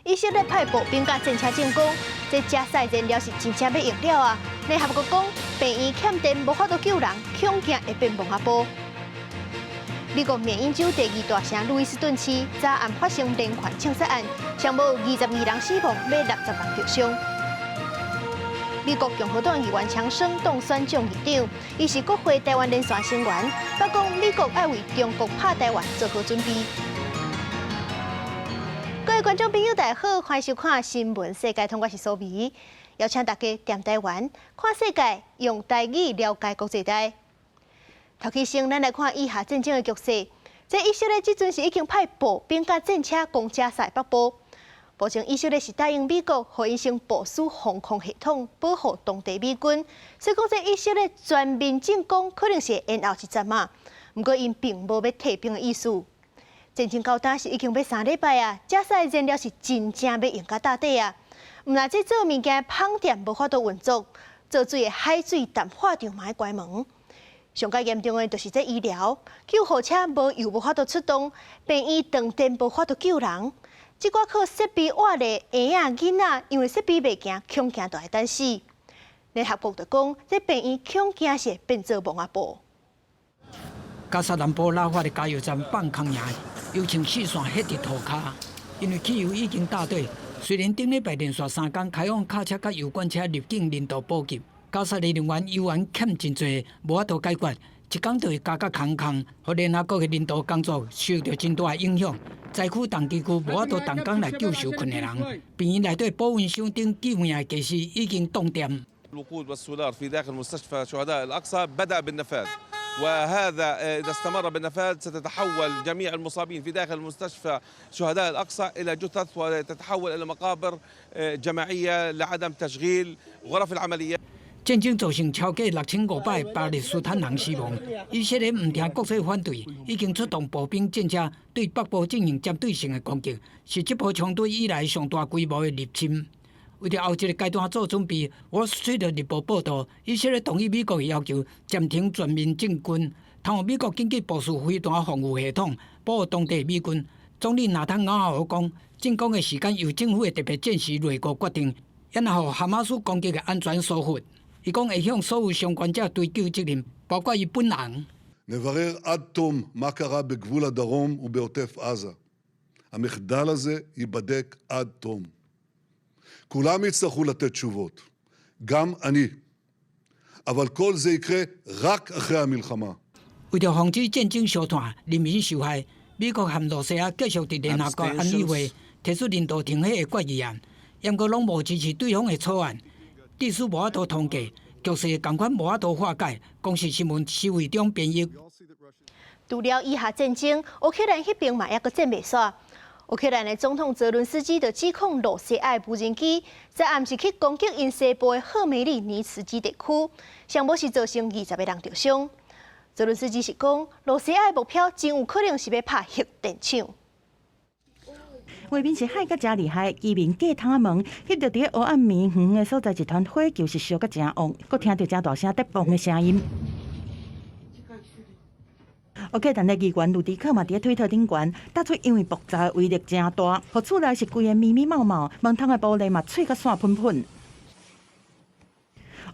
以色列派步兵佮戰車進攻，這加沙燃料是真正欲用了啊！聯合國講，病院欠電無法度救人，恐驚會變墓仔埔。美國緬因州第二大城路易斯頓市昨暗發生連環槍殺案，上無22人死亡，欲60人著傷。美國共和黨議員強生當選眾議長，伊是國會台灣連線成員，捌講美國愛為中國拍台灣做好準備。各位觀眾朋友，大家好，歡迎收看《新聞世界通》，我是蘇美，邀請大家踮台灣看世界，用台語了解國際大。頭起先，咱來看以哈戰爭的局勢。這以色列這陣是已經派步兵佮戰車攻加沙北部。目前以色列是答應美國，予𪜶先部署防空系統，保護當地美軍。所以講，這以色列全面進攻可能是會延後一陣嘛。毋過，𪜶並無欲退兵的意思。戰爭到今是已經欲3禮拜啊，加沙的燃料是真正欲用甲罩底啊。毋但這做物件的麭店無法度運作，做水的海水淡化廠嘛愛關門。上較嚴重的就是這醫療，救護車無油無法度出動，病院斷電無法度救人。這寡靠設備活的嬰仔囡仔，因為設備袂行，恐驚就愛等死。聯合國就講，這病院恐驚是會變做墓仔埔。加沙南部拉法的加油站放空營，油槍四線彼佇塗跤，因為汽油已經罩底。雖然頂禮拜連續3工開放卡車佮油罐車入境人道補給，加沙的能源油源欠真濟，無法度解決，一工就會加甲空空，予聯合國的人道工作受著真大影響。災區重災區無法度動工來救受困的人，病院內底保溫箱頂救命的家私已經凍電。 الوقود والسولار في داخل مستشفى شهداء الأقصى بدأ بالنفاد وهذا إذا استمر بالنفاد ستتحول جميع المصابين في داخل المستشفى شهداء الأقصى إلى جثث وتتحول إلى مقابر جماعية لعدم تشغيل غرف العمليات. 戰爭造成超過6500個巴勒斯坦人死亡。以色列毋聽國際反對，已經出動步兵戰車對北部進行針對性的攻擊，是這波衝突以來上大規模的入侵。為著後一個階段做準備，《Wall Street 日報》報導，以色列同意美國的要求，暫停全面進軍，通予美國緊急部署飛彈防禦系統，保護當地美軍。總理納坦雅胡講，進攻的時間由政府的特別戰時內閣決定，也若予哈馬斯攻擊的安全疏忽。伊講會向所有相關者追究責任，包括伊本人。 נברר עד תום מה קרה בגבול הדרום ובעוטף עזה. המחדל הזה ייבדק עד תום. כולם יצטרכו לתת תשובות, גם אני. אבל כל זה יקרה רק אחרי המלחמה. 為著防止戰爭燒炭，人民受害，美國和露西亞繼續佇聯合國安理會提出人道停火的決議案，毋過攏無支持對方的草案，致使無法度通過，局勢仝款無法度化解。公視新聞施偉中編譯。除了以哈戰爭，烏克蘭彼邊嘛猶閣戰袂煞。烏克蘭的總統澤倫斯基就指控露西亞無人機昨暗是去攻擊𪜶西部的赫梅利尼茨基地區，上無是造成20個人著傷。澤倫斯基是講，露西亞的目標真有可能是欲拍核電廠。畫面是海甲誠厲害，居民隔窗仔門，翕著佇咧黑暗暝遠的所在，一團火球是燒甲誠旺，閣聽著誠大聲得嘣的聲音。烏克蘭的議員盧迪克嘛佇咧推特頂懸，打出因為爆炸的威力誠大，予厝內是規个密密茂茂，門窗的玻璃嘛碎甲散噴噴。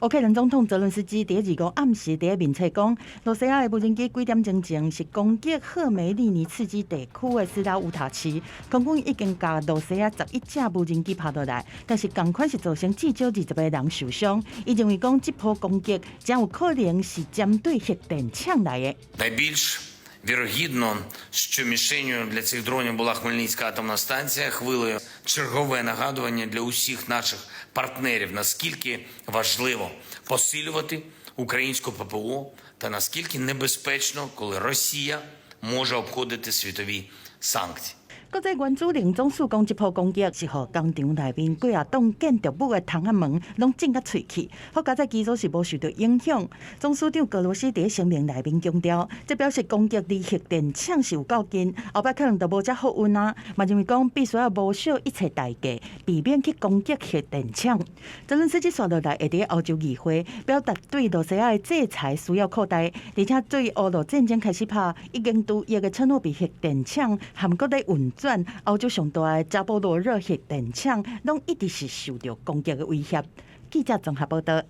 烏克蘭總統澤倫斯基佇咧25暗時佇咧面冊講，露西亞的無人機幾點鐘前是攻擊赫梅利尼茨基地區的斯拉烏塔市，空軍已經共露西亞11架無人機拍落來，但是仝款是造成至少20個人受傷。伊認為講，這波攻擊誠有可能是針對核電廠來的。 Найбільш вірогідно, що мішенню для цих дронів була Хмельницька атомна станція. Хвилею чергове нагадування для усіх наших партнерів, наскільки важливо посилювати українську ППО та наскільки небезпечно, коли Росія може обходити світові санкції. 國際原子能總署講，這波攻擊是予工廠內面幾仔棟建築物的窗仔門攏震甲碎去，好佳哉機組是無受著影響。總署長格羅斯佇聲明內面強調，這表示攻擊離核電廠是有夠近，後擺可能就無遮好運啊。嘛認為講必須要無惜一切代價，避免去攻擊核電廠。澤倫斯基紲落來會佇歐洲議會表達對露西亞的制裁需要擴大，而且對烏俄戰爭開始拍已經除役的車諾比核電廠含閣咧運轉。轉。歐洲上大的扎波羅熱核電廠，攏一直是受著攻擊的威脅。記者綜合報道。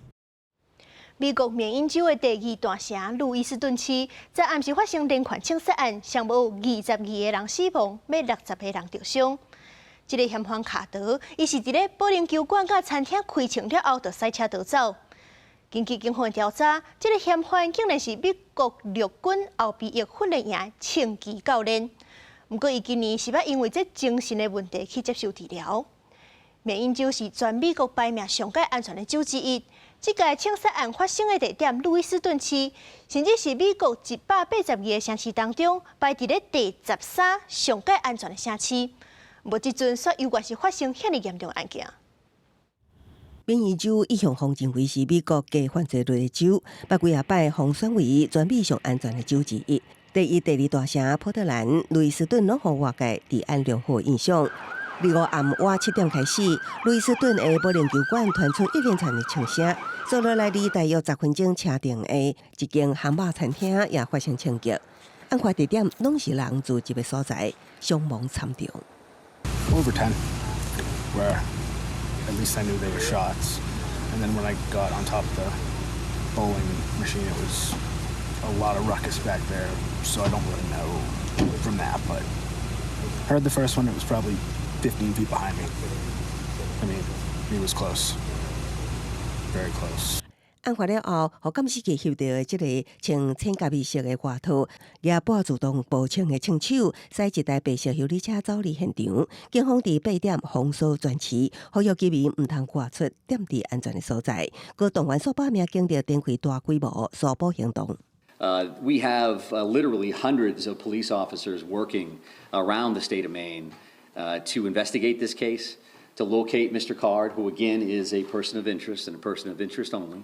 美國緬因州的第二大城路易斯頓市，昨暗時發生連環槍殺案，上無有22個人死亡，欲60個人著傷。這个嫌犯卡德，伊是佇咧保齡球館佮餐廳開槍了後，就駛車逃走。根據警方調查，這个嫌犯竟然是美國陸軍後備役訓練營槍擊教練。毋過，伊今年是捌因為這精神的問題去接受治療。緬因州是全美國排名上蓋安全的州之一。這個槍殺案發生的地點路易斯頓市，甚至是美國182個城市當中排佇咧第13上蓋安全的城市。無這陣煞猶原是發生遐爾嚴重案件。緬因州一向予認為是美國低犯罪率的州，捌幾若擺予選為全美上安全的州之一。第一、第二大城波特蘭、路易斯頓攏予外界治安良好印象。25暗晚7點開始，路易斯頓的保齡球館傳出一連串的槍聲，接落來離大約10分鐘車程的一間漢堡餐廳也發生槍擊。案發地點攏是人聚集的所在，傷亡慘重。 Over 10, where at least I knew they were shots. And then when I got on top of the bowling machine, it was a lot of ruckus back there, so I don't really know from that. But heard the first one, it was probably 15 feet behind me. I mean, it was close, very close. 案發了後，予監視器翕著的這個穿淺咖啡色的外套、舉半自動步槍的槍手，駛一台白色休旅車走離現場。警方佇8點封鎖全市，呼籲居民毋通外出，踮佇安全的所在。閣動員數百名警力展開大規模搜捕行動。 We have literally hundreds of police officers working around the state of Maine to investigate this case, to locate Mr. Card, who again is a person of interest and a person of interest only.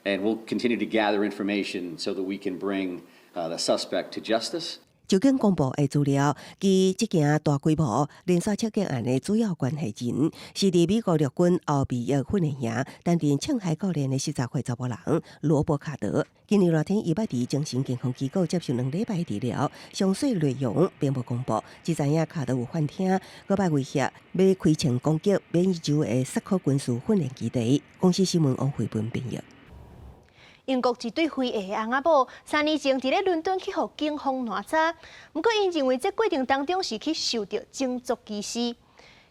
And we'll continue to gather information so that we can bring the suspect to justice. 就警公布的資料，佮這件大規模連鎖槍擊案的主要關係人，是佇美國陸軍後備役訓練營擔任槍械教練的40歲查某人羅伯卡德。今年熱天，伊捌佇精神健康機構接受2禮拜治療，詳細內容並無公布。只知影卡德有犯聽，閣捌威脅欲開槍攻擊緬因州的薩克軍事訓練基地。公視新聞王慧文編譯。英國一對非裔的翁仔某，3年前佇咧倫敦去予警方攔查，毋過𪜶認為這過程當中是去受著種族歧視。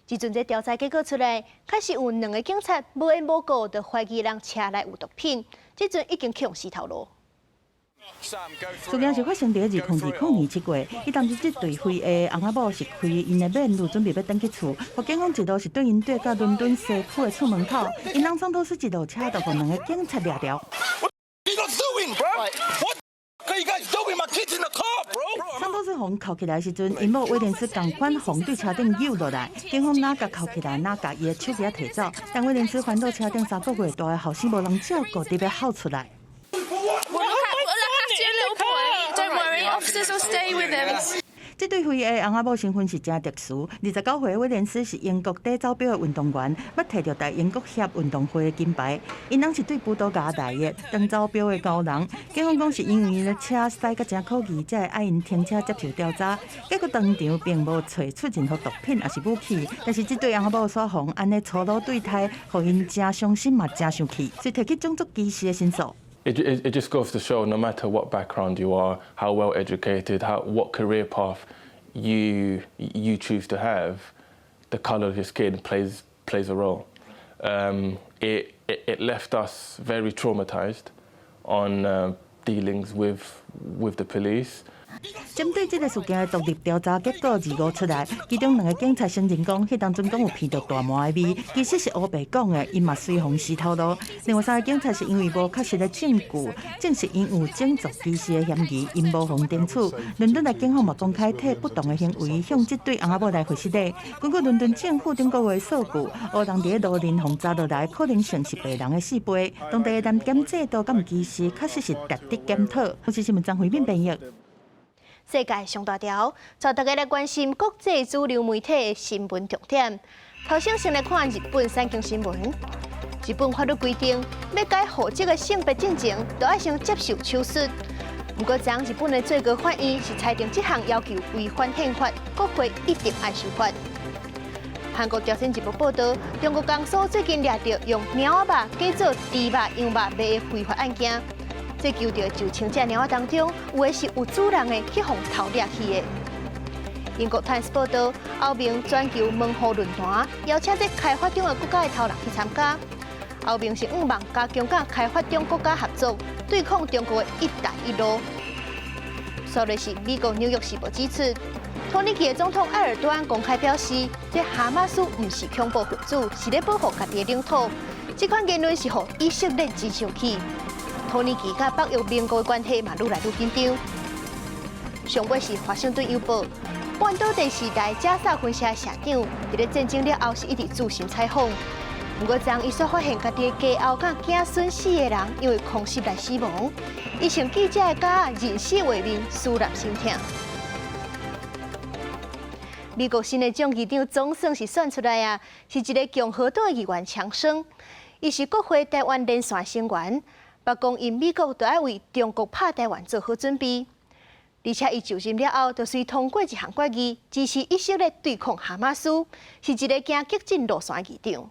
這陣這調查結果出來，確實有兩个警察無緣無故就懷疑人車內有毒品，這陣已經去予死頭路。事件是發生佇2020年7月，彼當時這對非裔翁仔某是開𪜶的免路，準備欲轉去厝，予警方一路是對𪜶對到倫敦西區的厝門口，𪜶人桑托斯一落車就予兩个警察掠著。 What are you guys doing? My kid's in the car, bro. 桑托斯予𪜶銬起來的時陣，𪜶某威廉斯仝款予𪜶對車頂搝落來，警方若共銬起來，若共伊的手機仔提走。但威廉斯煩惱車頂3個月大的後生無人照顧，直欲哭出來。 We'll look after your little boy. Don't worry, officers will stay with him. 這對非裔翁仔某身份是誠特殊。29歲威廉斯是英國短走錶的運動員，捌提著大英國協運動會的金牌。𪜶翁是對葡萄牙來的長走錶的高人。警方講是因為𪜶的車駛甲誠可疑，才會愛𪜶停車接受調查。結果當場並無揣出任何毒品抑是武器，但是這對翁仔某煞予𪜶按呢粗魯對待，予𪜶誠傷心嘛誠生氣，所以提起種族歧視的申訴。 It just goes to show, no matter what background you are, how well educated, what career path you choose to have, the color of your skin plays a role. It left us very traumatized on dealings with the police. 針對這个事件的獨立調查結果25出來，其中兩个警察承認講，彼當陣講有聞著大麻的味，其實是烏白講的，𪜶嘛隨予死頭路。另外三个警察是因為無確實的證據，證實𪜶有種族歧視的嫌疑，𪜶無予懲處。倫敦的警方嘛公開替不當的行為向這對翁仔某來回失禮。根據倫敦政府頂個月數據，烏人佇咧路面予砸落來，可能性是白人的4倍。當地的難檢制度佮歧視，確實是值得檢討。公視新聞張惠敏編譯。世界上大條，帶大家來關心國際主流媒體的新聞重點。頭先先來看日本產經新聞。日本法律規定，欲改戶籍的性別進前，都愛先接受手術。毋過，昨日本的最高法院是裁定這項要求違反憲法，國會一定愛修法。韓國朝鮮日報報導，中國江蘇最近掠著用貓仔肉假做豬肉、羊肉賣的非法案件。這揪著上千隻貓仔當中，有的是有主人的去予偷掠去的。英國《泰晤士》報導，歐盟全球門戶論壇邀請這開發中的國家的頭人去參加。歐盟是向望加強佮開發中國家合作，對抗中國的一帶一路。煞落是美國紐約時報指出，土耳其的總統埃爾多安公開表示，這哈馬斯毋是恐怖分子，是咧保護家己的領土。這款言論是予以色列真生氣。土耳其佮北約盟國的關係嘛愈來愈緊張。上尾是華盛頓郵報，半島電視台加薩分社社長，佇咧戰爭了後是一直自行採訪。毋過，昨伊煞發現家己的家後佮囝孫四个人因為空襲來死亡，伊穿記者的夾仔，認死畫面，使人心疼。美國新的眾議長總算是選出來啊，是一个共和黨的議員強生，伊是國會台灣連線成員，白講𪜶美國著愛為中國拍台灣做好準備，而且伊就任了後，就隨通過一項決議，支持以色列對抗哈馬斯，是一个行激進路線的議長。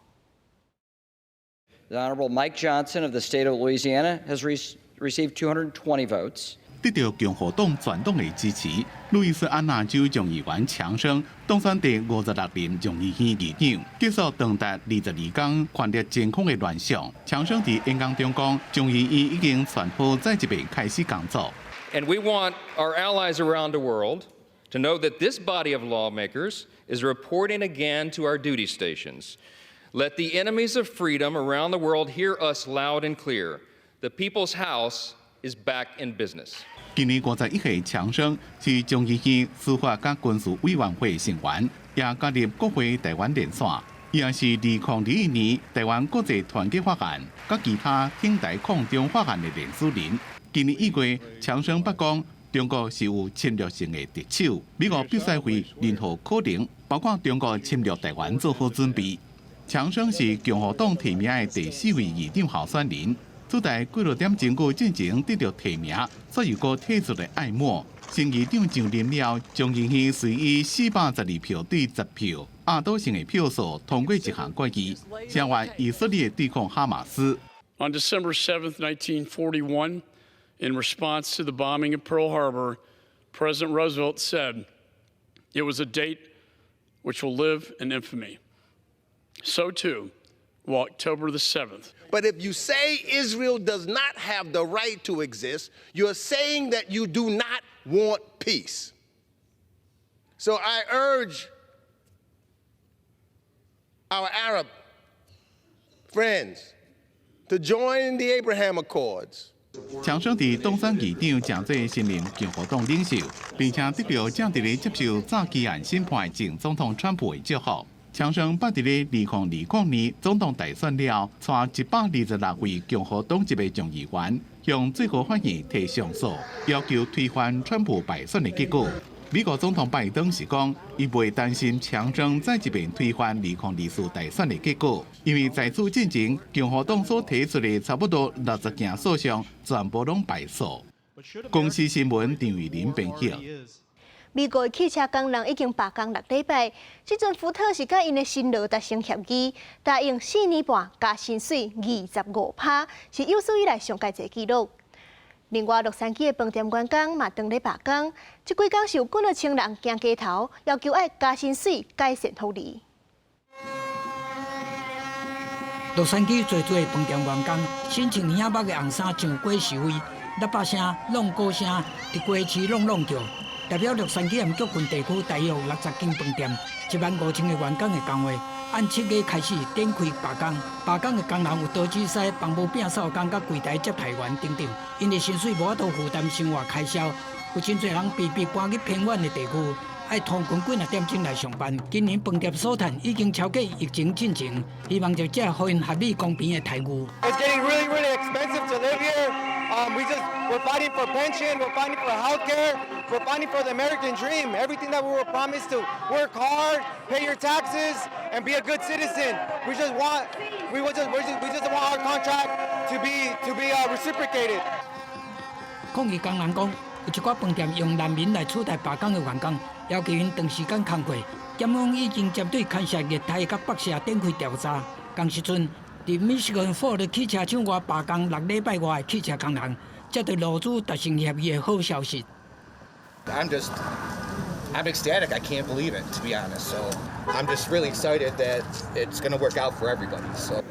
The Honorable Mike Johnson of the state of Louisiana has received 220 votes. 得到共和黨全黨的支持，路易斯安那州眾議員強生當選第56任眾議院議長，結束長達22工權力真空的亂象。強生佇演講中講，眾議院已經全部再一遍開始工作。 And we want our allies around the world to know that this body of lawmakers is reporting again to our duty stations. Let the enemies of freedom around the world hear us loud and clear. The People's House is back in business. 今年51歲強生是眾議院司法佮軍事委員會成員，也加入國會台灣連線。伊也是2021年台灣國際團結法案佮其他挺台抗中法案的聯署人。今年1月，強生捌講中國是有侵略性的敵手，美國必須為任何可能，包括中國侵略台灣做好準備。強生是共和黨提名的第四位議長候選人，早在幾落點鐘過進前得著提名，煞又閣退出的艾莫。新議長上任了，眾議院隨以412票對10票壓倒性的票數通過一項決議，聲援以色列對抗哈馬斯。 On December 7th, 1941, in response to the bombing of Pearl Harbor, President Roosevelt said, "It was a date which will live in infamy." So too will October the 7th. But if you say Israel does not have the right to exist, you're saying that you do not want peace. So I urge our Arab friends to join the Abraham Accords. 強生佇當選議長，誠濟新任共和黨領袖，並且得著正佇咧接受詐欺案審判的前總統川普的祝福。強生捌佇咧2020年總統大選了，帶126位共和黨籍的眾議員向最高法院提上訴，要求推翻川普敗選的結果。美國總統拜登是講，伊袂擔心強生再一遍推翻2024大選的結果，因為在此進前，共和黨所提出的差不多60件訴訟，全部攏敗訴。公視新聞張玉玲編譯。美國汽車工人已經罷工6禮拜，這陣福特是佮𪜶的新勞達成協議，答應4年半加薪水25趴，是有史以來上蓋濟紀錄。另外，洛杉磯的飯店員工嘛當咧罷工，這幾工是有幾若千人行街頭，要求愛加薪水、改善福利。洛杉磯濟濟飯店員工身穿領目的紅衫上街示威，喇叭聲、挵鼓聲，佇街市挵挵叫。代表洛杉磯和谷郡地區大約60間飯店，1萬5千個員工的工會，按7月開始展開罷工。罷工的工人有刀子師、房務摒掃工、佮櫃台接待員等等，𪜶的薪水無法度負擔生活開銷，有真濟人被迫搬去偏遠的地區，愛通勤幾若點鐘來上班。今年飯店所賺已經超過疫情進前，希望就這予𪜶合理公平的待遇。 It's getting really, really expensive to live here. We're fighting for pension, we're fighting for health care, we're fighting for the American dream, everything that we were promised to work hard, pay your taxes, and be a good citizen. We just want our contract to be reciprocated. 抗議工人講，有一寡飯店用難民來取代罷工的員工，要求𪜶長時間工課。檢方已經針對牽涉熱帶佮北社展開調查。仝時陣，佇密西根福特汽車廠外罷工6禮拜外的汽車工人，接著勞資達成協議的好消息。 I'm ecstatic. I can't believe it, to be honest. So I'm just really excited that it's going to work out for everybody. So.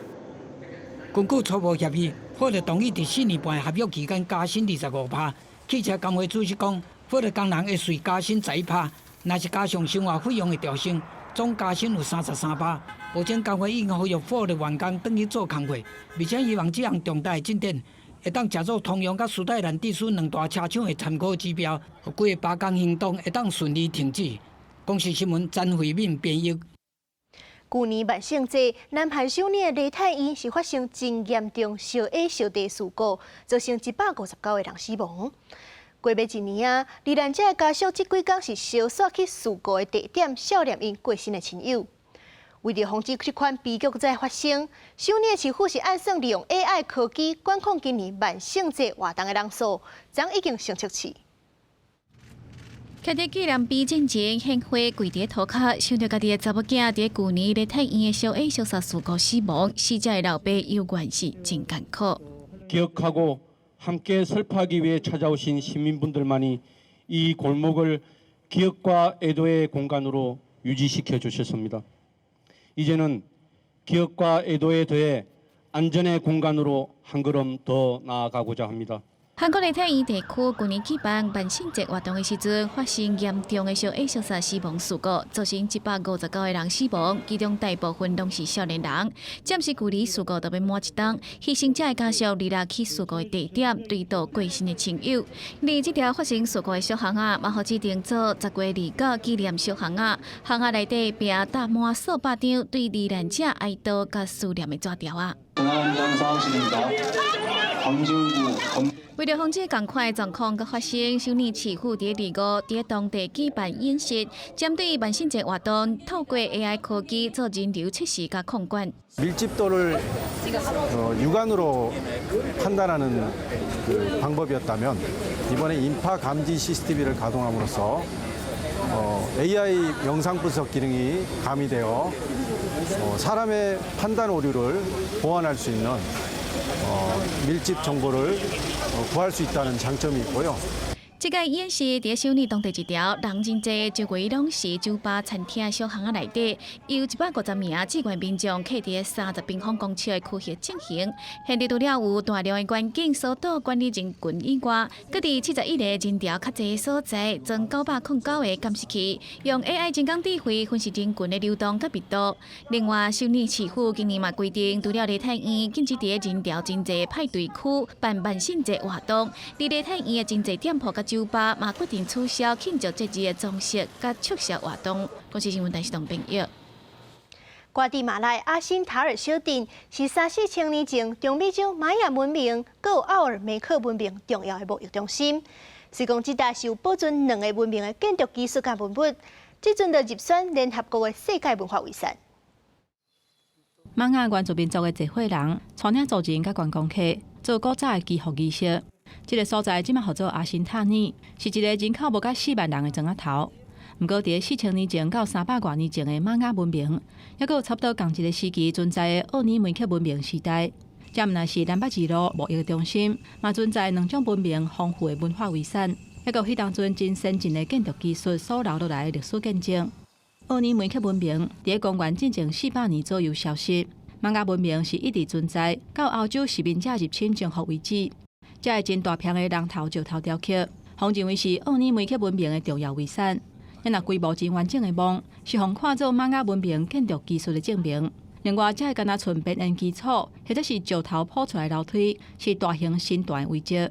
根據初步協議，福特同意佇4年半的合約期間加薪25%。汽車工會組織講，福特工人會隨加薪11%，若是加上生活費用的調升，總加薪有33%。目前工會已經呼籲福特員工轉去做工課，而且希望這項重大的進展會當誠做通用佮史泰蘭蒂斯兩大車廠的參考指標，予規个罷工行動會當順利停止。公視新聞詹慧敏編譯。舊年萬聖節，南韓首爾的梨泰院是發生真嚴重燒火燒地事故，造成159個人死亡。過欲一年啊，罹難者的家屬這幾工是相紲去事故的地點，悼念𪜶過身的親友。為著防止這款悲劇再發生，首爾市府是按算利用 AI 科技管控今年萬聖節活動的人數，昨已經先測試。徛佇紀念碑進前獻花跪佇塗跤，想著家己的查某囝佇舊年梨泰院的燒火燒殺事故死亡，死者的老爸猶原是真艱苦。 기억하고 함께 슬퍼하기 위해 찾아오신 시민분들만이 이 골목을 기억과 애도의 공간으로 유지시켜 주셨습니다. 이제는 기억과 애도에 더해 안전의 공간으로 한 걸음 더 나아가고자 합니다. 韓國梨泰院地區舊年舉辦萬聖節活動的時陣，發生嚴重的燒火燒殺死亡事故，造成159個人死亡，其中大部分攏是少年人。暫時距離事故都欲滿一冬，犧牲者的家屬二日去事故的地點追悼過身的親友。而這條發生事故的小巷仔，嘛予指定做10月29紀念小巷仔，巷仔內底並搭滿數百張對罹難者哀悼佮思念的紙條仔。為著防止仝款的狀況閣發生，首爾市府佇25佇當地舉辦演習，針對萬聖節活動，透過 AI 科技做人流測試佮控管。 밀집도를 육안으로 판단하는 그 방법이었다면 이번에 인파 감지 CCTV를 가동함으로써 AI 영상 분석 기능이 가미되어 사람의 판단 오류를 보완할 수 있는 밀집 정보를 구할 수 있다는 장점이 있고요. 這個演習佇首爾當地一條人真濟，周圍攏是酒吧、餐廳、小巷仔內底，由150名志願民眾徛佇30平方公尺的區域進行。現場除了有大量的員警疏導管理人群以外，閣佇71個人潮較濟的所在，裝909個監視器，用 AI 人工智慧分析人群的流動佮密度。另外，首爾市府今年嘛規定，除了梨泰院禁止佇人潮真濟派對區辦萬聖節活動，佇梨泰院的真濟店鋪佮酒吧嘛決定取消慶祝節日的裝飾佮促銷活動。公視新聞台視東編譯。瓜地馬拉阿辛塔爾小鎮是三四千年前中美洲瑪雅文明、閣有奧爾梅克文明重要的貿易中心。雖講這搭是有保存兩个文明的建築技術佮文物，這陣就入選聯合國的世界文化遺產。瑪雅原住民族的濟歲人，帶領族人佮觀光客做古早的祈福儀式。這个所在這馬號做阿辛塔爾，是一个人口無到4萬人的庄仔頭。毋過，佇4000年前到300外年前的瑪雅文明，猶閣有差不多仝一个時期存在的奧爾梅克文明時代，這毋但是南北二路貿易的中心，嘛存在兩種文明豐富的文化遺產，猶閣有彼當陣真先進的建築技術所留落來的歷史見證。奧爾梅克文明佇公元進前400年左右消失，瑪雅文明是一直存在到歐洲殖民者入侵征服為止。這个真大片的人頭石頭雕刻，予認為是奧爾梅克文明的重要遺產。這若規模真完整的墓，是予看做瑪雅文明建築技術的證明。另外，這个敢若賰邊緣基礎，或者是石頭鋪出來樓梯，是大型神壇遺跡。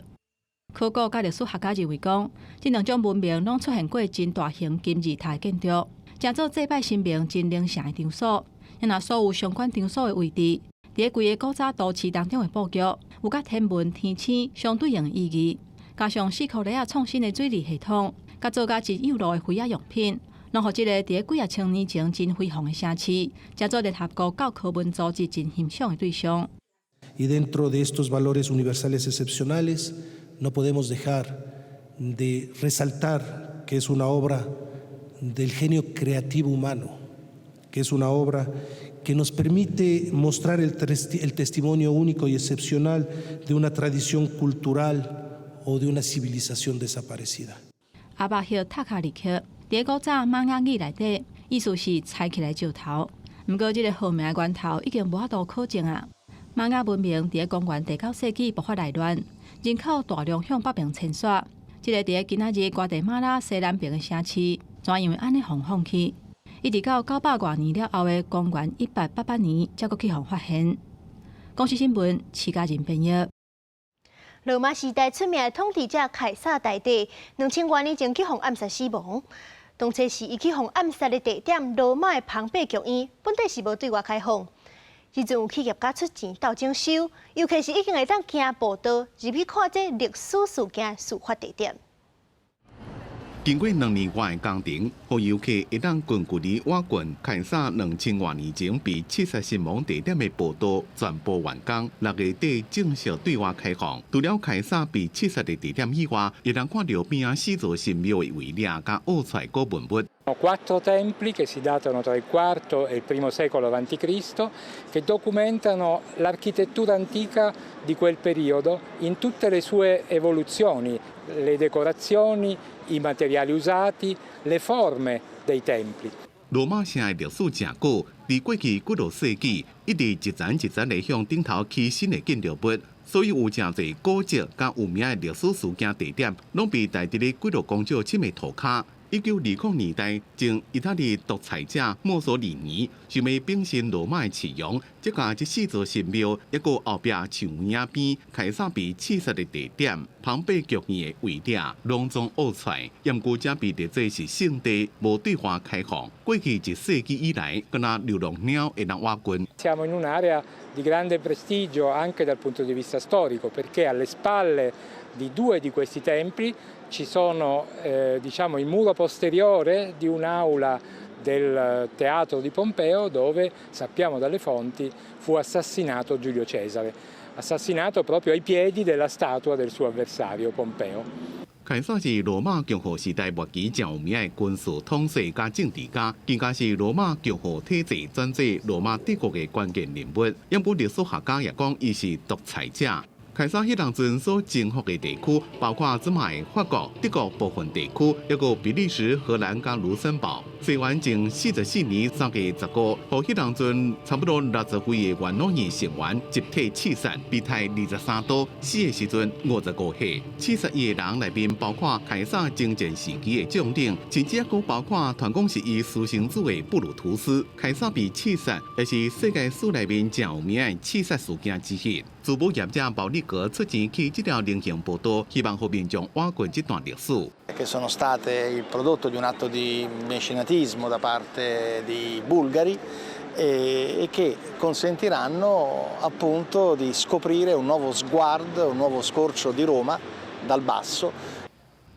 考古佮歷史學家認為講，這兩種文明攏出現過真大型金字塔建築，成做祭拜神明真靈聖的場所。若所有相關場所的位置，佇規个古早都市當中的布局，有佮天文天星相對應的意義。加上四箍犁仔創新的水利系統，佮做甲真幼路的飛仔用品，攏予這个佇幾仔千年前真輝煌的城市，成做聯合國教科文組織真欣賞的對象。 Y dentro de estos valores universales excepcionales, No podemos dejar de resaltar que es una obra del genio creativo humano, que es una obra que nos permite mostrar el testimonio único y excepcional de una tradición cultural o de una civilización desaparecida。阿巴赫塔卡里克佇古早瑪雅語內底，意思是裁起來石頭。毋過，這个號名源頭已經無法度考證啊。瑪雅文明佇公元第九世紀爆發內亂，人口大量向北邊遷徙。這个佇今仔日瓜地馬拉西南邊的城市，就因為按呢予放棄。一直到九百外年了後的公元1888年，才閣去予發現。公視新聞，徐家仁編譯。羅馬時代出名的統治者凱撒大帝，2000外年前去予暗殺死亡。當初時，伊去予暗殺的地點羅馬的龐貝劇院，本底是無對外開放。這陣有企業家出錢鬥整修，遊客是已經會當行步道入去看這歷史事件事發地點。經過2年外的工程，予遊客會當近距離倚近凱撒2000外年前被刺殺身亡地點的步道全部完工，6月底正式對外開放。除了凱撒被刺殺的地點以外，會當看著邊仔四座神廟的遺跡佮挖出來古文物。 Quattro templi che si datano tra il IV e il primo secolo a.C., che documentano l'architettura antica di quel periodo in tutte le sue evoluzioni, le decorazioni, i materiali usati, le forme dei templi. 羅馬城的歷史誠久，佇過去幾落世紀，一直一層一層的向頂頭起新的建築物，所以有誠濟古蹟佮有名的歷史事件地點，攏被埋佇咧幾落公尺深的塗跤。1920年代，前意大利獨裁者墨索里尼想欲炳新羅馬的市容，則共這四座神廟，抑閣後壁樹園仔邊凱撒被刺殺的地點，龐貝劇院的遺跡，攏總挖出來。毋過這被列做是聖地，無對外開放。過去一世紀以來，敢若流浪貓會當倚近。 Siamo in un'area di grande prestigio anche dal punto di vista storico, perché alle spalle di due di questi templi ci sono diciamo, il muro posteriore di un'aula del teatro di Pompeo dove, sappiamo dalle fonti, fu assassinato Giulio Cesare, assassinato proprio ai piedi della statua del suo avversario Pompeo. 凱撒是羅馬共和時代末期誠有名的軍事統帥佮政治家，更加是羅馬共和體制轉做羅馬帝國的關鍵人物。毋過歷史學家也講，伊是獨裁者。凱撒彼當陣所征服的地區，包括這擺的法國、德國部分地區，抑閣比利時、荷蘭佮盧森堡。西元前44年3月15，予彼當陣差不多60歲的元老院成員集體刺殺，被刣23刀，死的時陣55歲。刺殺伊的人內面包括凱撒征戰時期的將領，甚至抑閣包括傳講是伊私生子的布魯圖斯。凱撒被刺殺，也是世界史內面誠有名的刺殺事件之一。珠寶業者保利格出錢起這條人行步道，希望予民眾倚近這段歷史。 Che sono state il prodotto di un atto di mecenatismo da parte di bulgari e che consentiranno appunto di scoprire un nuovo sguardo, un nuovo scorcio di Roma dal basso.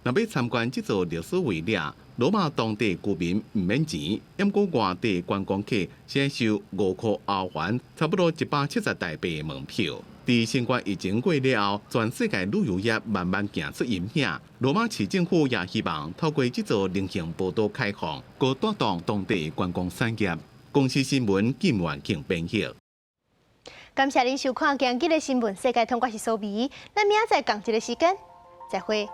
若欲參觀這座歷史遺跡，羅馬當地居民毋免錢，毋過外地觀光客先收5塊歐元，差不多170台幣的門票。佇新冠疫情過了後，全世界旅遊業慢慢行出陰影。羅馬市政府也希望透過這座人行步道開放，閣帶動當地觀光產業。公視新聞金元慶編譯。感謝您收看今日的新聞世界通，我是蘇美，咱明仔載仝一个時間，再會。